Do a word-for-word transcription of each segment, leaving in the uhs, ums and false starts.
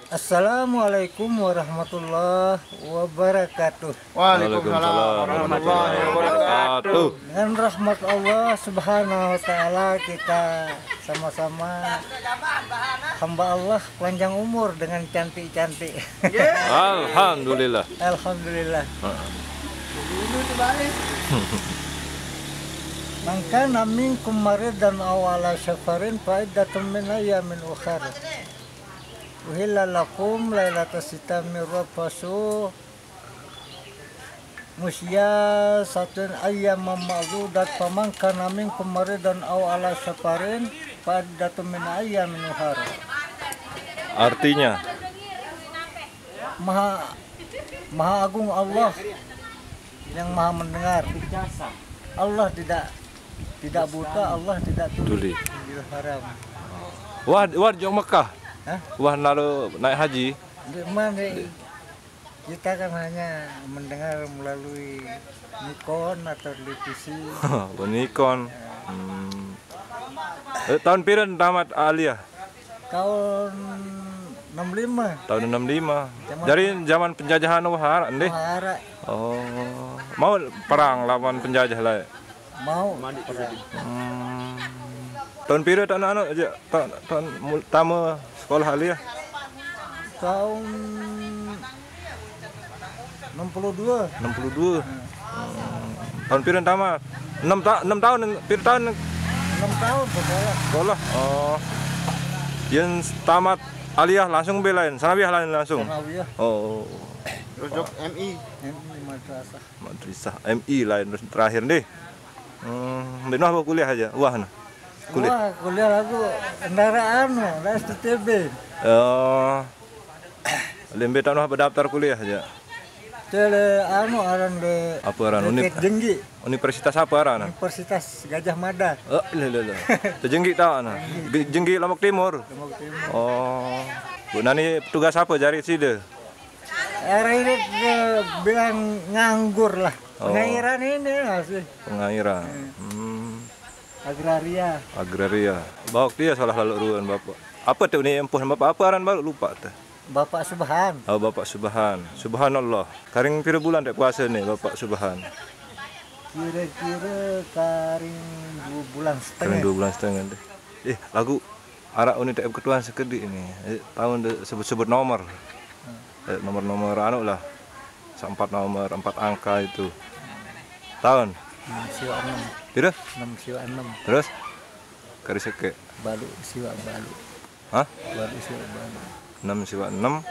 Assalamualaikum warahmatullahi wabarakatuh. Waalaikumsalam warahmatullahi wabarakatuh. Dengan rahmat Allah Subhanahu wa Ta'ala, kita sama-sama hamba Allah, panjang umur dengan cantik-cantik. Alhamdulillah. Alhamdulillah. Man kana minkum maridan aw ala safarin fa iddatun min ayyamin ukhar. Uhilla lakum lailatas siyami rafasu ila nisaikum, mata'an, fa iddatun min ayyamin ukhar. Faman kana minkum maridan aw ala safarin fa iddatun min ayyamin ukhar. Artinya, Maha Maha Agung Allah, yang Maha Mendengar. Allah tidak tidak buta, Allah tidak tuli. Tuli. Tidak haram. Wah, wah jok Mekah. Hah? Wah lalu naik haji. Di mana kita kan hanya mendengar melalui Nikon atau televisi. Nikon. Hmm. Eh, tahun pira tamat aliyah? Tahun enam lima. Tahun enam lima. Dari zaman penjajahan wah arak ndeh. Wah arak. Oh, mau perang lawan penjajah lah. Mau. Hmm. Tahun pira tak anu aja, tak tak mul- tama sekolah aliyah. Tahun enam puluh dua. Enam puluh dua. Hmm. Tahun pira tamat? Enam ta enam tahun, pira tahun? Enam tahun sekolah. Sekolah. Oh. Yang tamat aliyah langsung belain, sanawiyah lain langsung. Sanawiyah. Oh. Terus jok M I. M I madrasah. Madrasah M I lain terus terakhir deh. Hmm, mbek noh apa kuliah aja? Wah nah. Kuliah. Wah, kuliah lagu kendaraan lah, S T T B. Oh. Lembe tak noh apa daftar kuliah aja. Tele anu aran de Apa aran? Deket Unip- Jenggi. Universitas apa aran? Universitas Gajah Mada. Oh, lho lho lho. Tejenggi tak nah. Ge- Jenggi Lombok Timur. Lombok Timur. Oh. Bu Nani tugas apa jari side? Era ini ke bilang nganggur lah. Oh. Pengairan ini masih Pengairan. Hmm. Agraria. Agraria. Bawa dia salah lalu ruan bapak. Apa tuh ini empuh bapak? Apa aran baru lupa tuh. Bapak Subhan. Oh, Bapak Subhan. Subhanallah. Karing pira bulan tak puasa nih Bapak Subhan? Kira-kira karing dua bulan Karing setengah. Dua bulan setengah deh. Eh, lagu arak uni tak ketuan sekedi ini. Eh, tahun de- sebut-sebut nomor. Eh, nomor-nomor anu lah. Empat nomor, empat angka itu. Tahun. Enam siwa enam. Pira? Enam siwa enam. Terus? Kari seke. Balu siwa balu. Hah? Balu siwa balu. Enam siwa enam.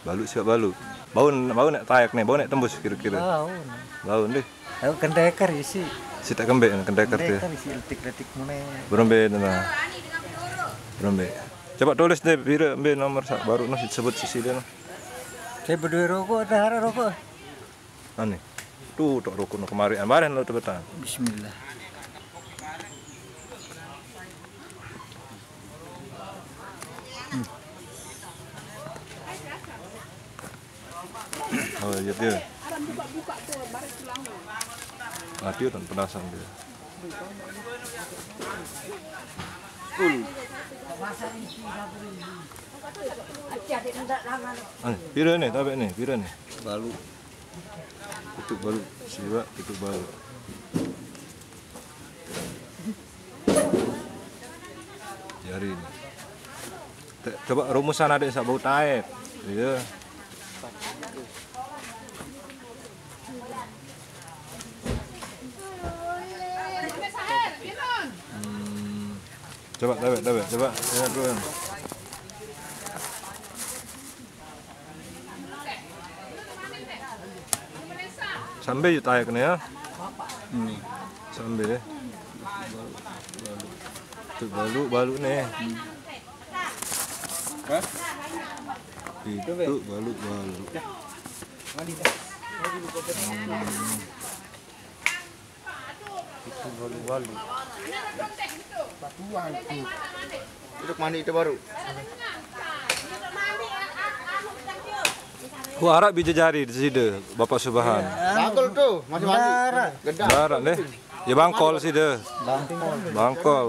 Balu siwa balu. Bau bau nek tayak nih, bau nek tembus kira-kira. Tahu. Bau deh. Aku kenteker isi. Si tak kembek kenteker tuh. Kenteker isi letik-letik mana. Berembe nah. Berembe. Coba tulis deh pira embe nomor sak baru noh disebut sisi dia noh. Saya berdua rokok, ada harap rokok. Ane. Tuh tok rokok noh kemarin. Kemarin lo tebetan. Bismillah. Oh iya dia. Nah, dia kan penasaran dia. Ane, pira nih, tapi nih, pira nih? Balu. Tutup balu, siwa tutup balu. Jari ini. Te- Coba rumusan ada sak bau taek. Iya. Hmm. Coba, coba, coba, coba. Ya, turun. Sambil yuk taek nih ya. Ini. Sambil ya. Tuh balu, balu nih. Itu balu, balu. Itu balu-balu. Duduk mandi itu baru. Ku harap bija jari di sini, Bapak Subhan. Satu tuh masih mandi. Darah. Gedang. Darah deh. Ya bangkol sih deh. Bangkol. Bangkol.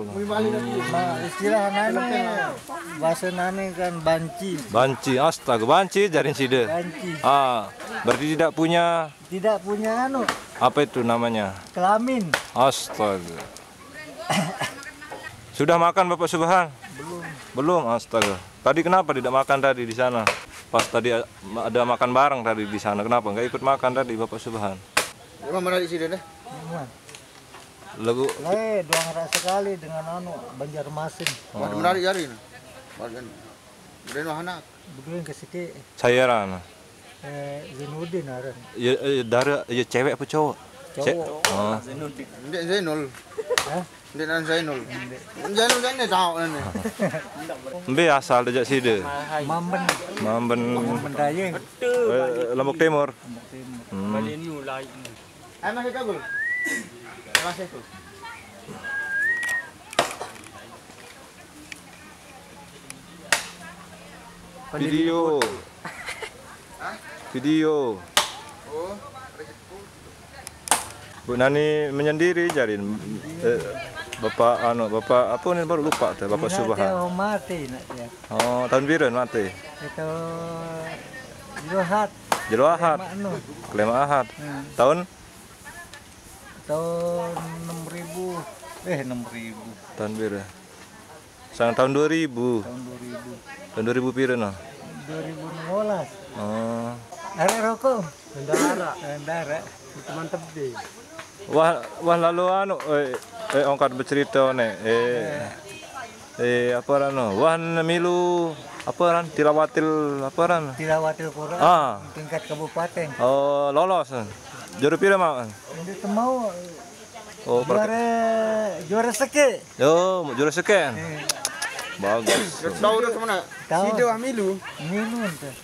Nah, istilah namanya Bahasa nane kan banci. Banci, astaga, banci jarin side. Banci. Ah, berarti tidak punya. Tidak punya anu. Apa itu namanya? Kelamin. Astaga. Sudah makan Bapak Subhan? Belum. Belum, astaga. Tadi kenapa tidak makan tadi di sana? Pas tadi a-, ada makan bareng tadi di sana. Kenapa nggak ikut makan tadi Bapak Subhan? Emang menarik sih deh. Lagu. Lae, doang rak sekali dengan anu, Banjarmasin. Oh. Wah, menarik jari. Bagian. Udah anak. Begitu ke siki. Sayaran. Eh, Zainuddin aran. Ya, eh, dara, ya cewek apa cowok? Cowok. Ce-, oh. Ndek Zainul. Hah? Ndek nan Zainul. Zainul kan dia tahu kan dia. Mbe asal dejak side? Mamben. Mamben. Mamben Dayeng. Eh, Lombok Timur. Lombok Timur. Hmm. Balik ni lain. Ayo masuk kabul. Ayo masuk tu. Video. Video. Bu Nani menyendiri jarin, eh, Bapak anu, Bapak apa ni baru lupa tuh, Bapak Subhan. Mati nak dia. Oh, tahun pira mati? Itu Julahad. Julahad. Kelima Ahad. Hmm. Tahun? Tahun enam ribu. Eh, enam ribu. Tahun pira? Sang tahun dua ribu. Tahun dua ribu. Tahun dua ribu pira no? Dua ribu enam belas. Oh. Arek rokok. Bendara. Bendara. Teman tebe. Wah, wah lalu anu, eh, eh, ongkat bercerita ne. Eh, eh, apa ran no? Wah milu apa ran? Tilawatil apa ran? Tilawatil Quran. Ah. Tingkat kabupaten. Oh, lolos. Juara pira mau? Ini mau Oh, juara, juara seke. Oh, juara seke. Eh. Bagus. Tahu dah mana? Tahu. Side wah milu. Milu ente.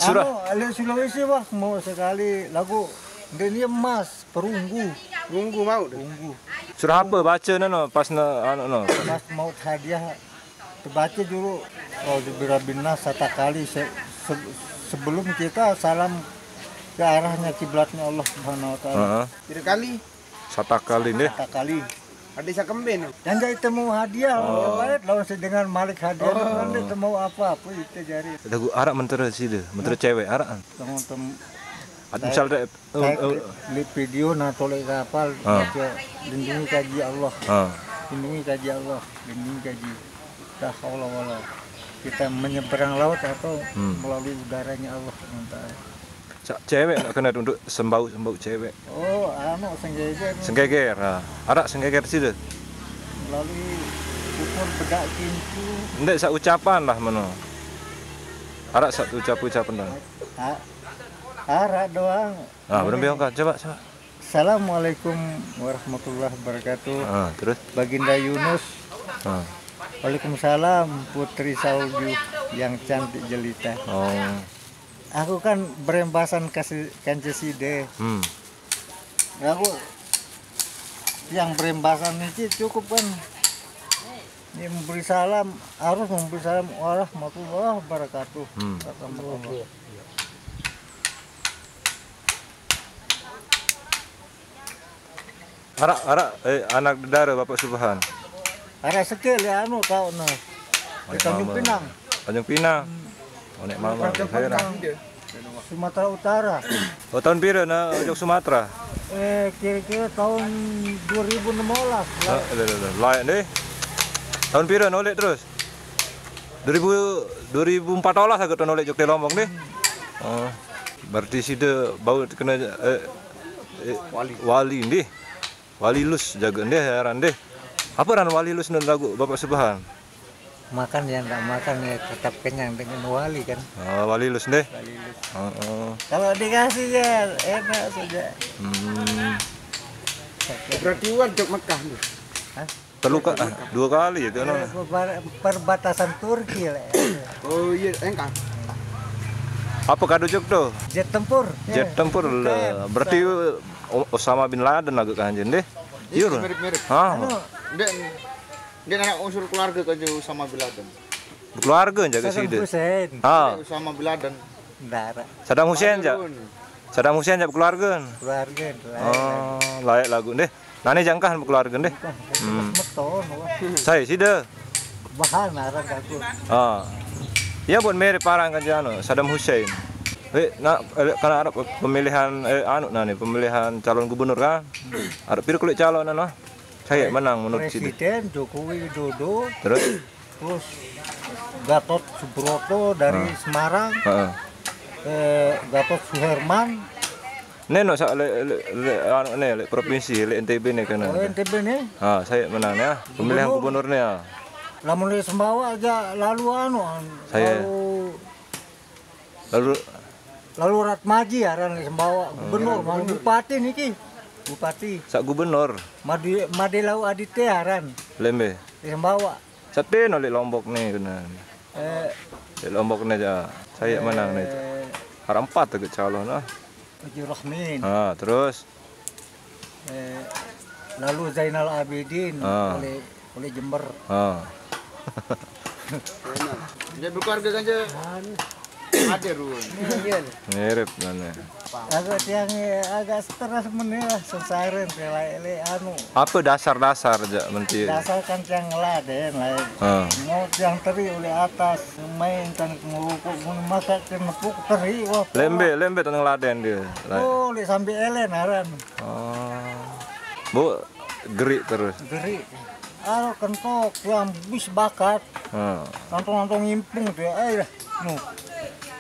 Surah. Anu, ahli Sulawesi wah mau sekali lagu. Dia ni emas, perunggu. Perunggu mau dah. Perunggu. Surah apa baca nano pas na anu no? Pas mau hadiah terbaca dulu. Auzubillahi binas satu kali se-, se-, sebelum kita salam ke arahnya kiblatnya Allah Subhanahu wa taala. Heeh. Tiga kali. Satakali nih. Satakali. Ada sakembe no. Yang jadi temu hadiah, oh. Lawan si dengan malik hadiah, oh. Nanti temu apa-apa itu jari. Lagu arak mentera sih deh, mentera cewek arak. Temu tem. Misal deh, eh, eh. Lihat video nah tolek kapal, ah. Lindungi kaji Allah. Ah. Lindungi kaji Allah, lindungi kaji. La haula wala. Kita menyeberang laut atau hmm. Melalui udaranya Allah Subhanahu wa taala. Sak cewek nak kena untuk sembau-sembau cewek. Oh, anu senggeger. Senggeger, ha. Arak senggeger sida. Melalui ukur bedak kincu. Ndek sak ucapan lah meno. Arak sak ucap-ucapan dah. A-, arak doang. Ah, berembe ongkat. Coba, coba. Assalamualaikum warahmatullahi wabarakatuh. Ah, terus? Baginda Yunus. Ah. Waalaikumsalam, Putri Salju yang cantik jelita. Oh. Aku kan berembasan kasih kanca side. Hmm. Aku yang berembasan ini cukup kan. Ini memberi salam, harus memberi salam warahmatullahi wabarakatuh. Hmm. Kata Allah. Arak, arak, eh, anak dedara Bapak Subhan. Arak sekil ya, anu, kau nah. Di Tanjung Pinang. Tanjung Pinang. Hmm. Onek mama, Tanjung Pinang. Sumatera Utara. Oh, tahun pira na ojok Sumatera? Eh, kira-kira tahun dua ribu enam belas. Ah, lho, lho, lho. Layak deh. Tahun pira nolek terus? Dua ribu, dua ribu empat belas aku tahun nolek jok di Lombok deh. Oh, berarti sida bau kena, eh, eh, wali. Wali deh. Wali lus jaga deh, heran deh. Apa ran wali lus nun lagu Bapak Subhan? Makan ya ndak makan ya tetap kenyang dengan wali kan. Oh, wali lus deh. Wali lus. Heeh. Kalau dikasih ya enak saja. Hmm. Berarti uang jok Mekah nih. Hah? Terluka, ah, dua kali itu, no. Eh, per-, perbatasan Turki le. Oh iya, engkang. Apa kado jok tuh? Jet tempur. Jet tempur le. Bukan. Berarti O-, Osama bin Laden agak kanjen deh. Iya, iya, mirip-mirip. Hah? Anu. Dia, dia anak unsur keluarga kerja Osama bin Laden. Keluarga jaga Saddam sida. Hussein. Ah. Osama bin Laden. Ndara. Saddam Hussein jak. Saddam Hussein jak keluarga. Keluarga. Oh, layak lagu deh. Nane jangkah keluarga deh. Hmm. Meton, wah. Saya sida. Bahan arang aku. Ah. Ya, buat mere parang kan anu, Saddam Hussein. Eh, nak, eh, kan arep pemilihan, eh, anu, nah, nih, pemilihan calon gubernur kan? Arep piro kulit calon anu? Saya menang menurut sini. Presiden Joko Widodo. Terus? Terus Gatot Subroto dari Semarang. Heeh. Eh, Gatot Suherman. Neno sak le, le, le, anu ne, le provinsi, le N T B ne kena. Oh, N T B ne? Ah, saya menang ya. Pemilihan gubernur ne ya. Lamun le Sembawa aja lalu anu, saya lalu, lalu Ratmaji aran le Sembawa, gubernur, malah bupati niki. Bupati. Sak gubernur. Made, Made Lau Adite aran. Lembe. Le Sembawa. Sate no le Lombok ne kena. Eh, le Lombok ne aja. Saya menang ne. Harap empat ke calon lah. Haji Rahmin. Ah, terus? Eh, lalu Zainal Abidin oleh, oleh Jember. Ah. Dia berkeluarga kan je. Ada ruang. Iya. Mirip mana? Agak tiang, eh, agak stres meneh lah, sengsaren, rela ele anu. Apa dasar-dasar aja menti? Dasar kan tiang ngeladen lah. Ah. Mau tiang teri oleh atas, main kan ngurukuk, mun masak ke nepuk teri, wah. Lembe, lembe tentang laden dia. Oh, le sambil elen aran. Oh. Bu, gerik terus. Gerik. Aro kentok yang bis bakat. Hmm. Kantong-kantong impung tuh. Eh, dah. Nu.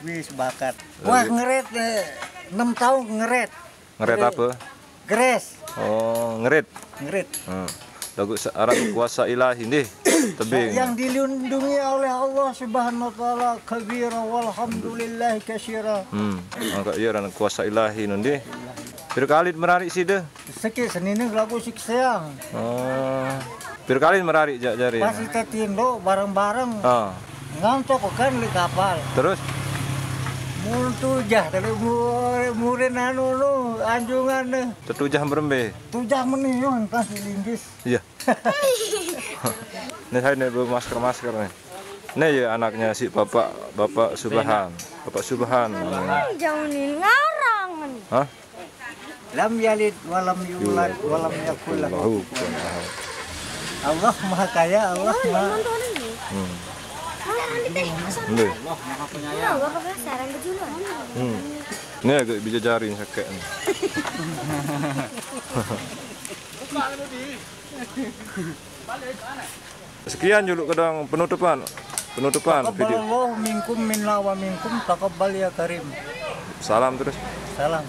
Bis bakat. Wah, ngeret, eh, enam tahun ngeret. Ngeret apa? Geres. Oh, ngerit. Ngerit. Hmm. Lagu sa-, aran kuasa ilahi ndih. Tebing. Yang dilindungi oleh Allah Subhanahu wa taala, kabira walhamdulillahi katsira. Hmm. Angkat iya aran kuasa ilahi nu ndih. Pira kali merarik sida? Siki senine lagu sik seang. Oh. Pira kali merarik jak jari? Pas ite tinduk bareng-bareng. Ah. Ngantok kan di kapal. Terus? Mun tujah tadi mu-, murin anu nu, anjungan ne. Tetujah merembe. Tujah meniun pas di linggis. Iya. Ini saya nih, bu, masker-masker nih. Ini ya anaknya si Bapak, Bapak Subhan. Bapak Subhan namanya. Jangan ini ngarang. Hah? Lam yalid walam yulad walam yakul lahu kufuwan ahad. Allah Maha Kaya, Allah Maha. Hmm. Nggih. Hmm. Ini agak bisa jaring sakit nih. Sekian dulu kadang penutupan. Penutupan video. Taqabbalallahu minkum minna wa minkum, taqabbal ya karim. Salam terus. Salam.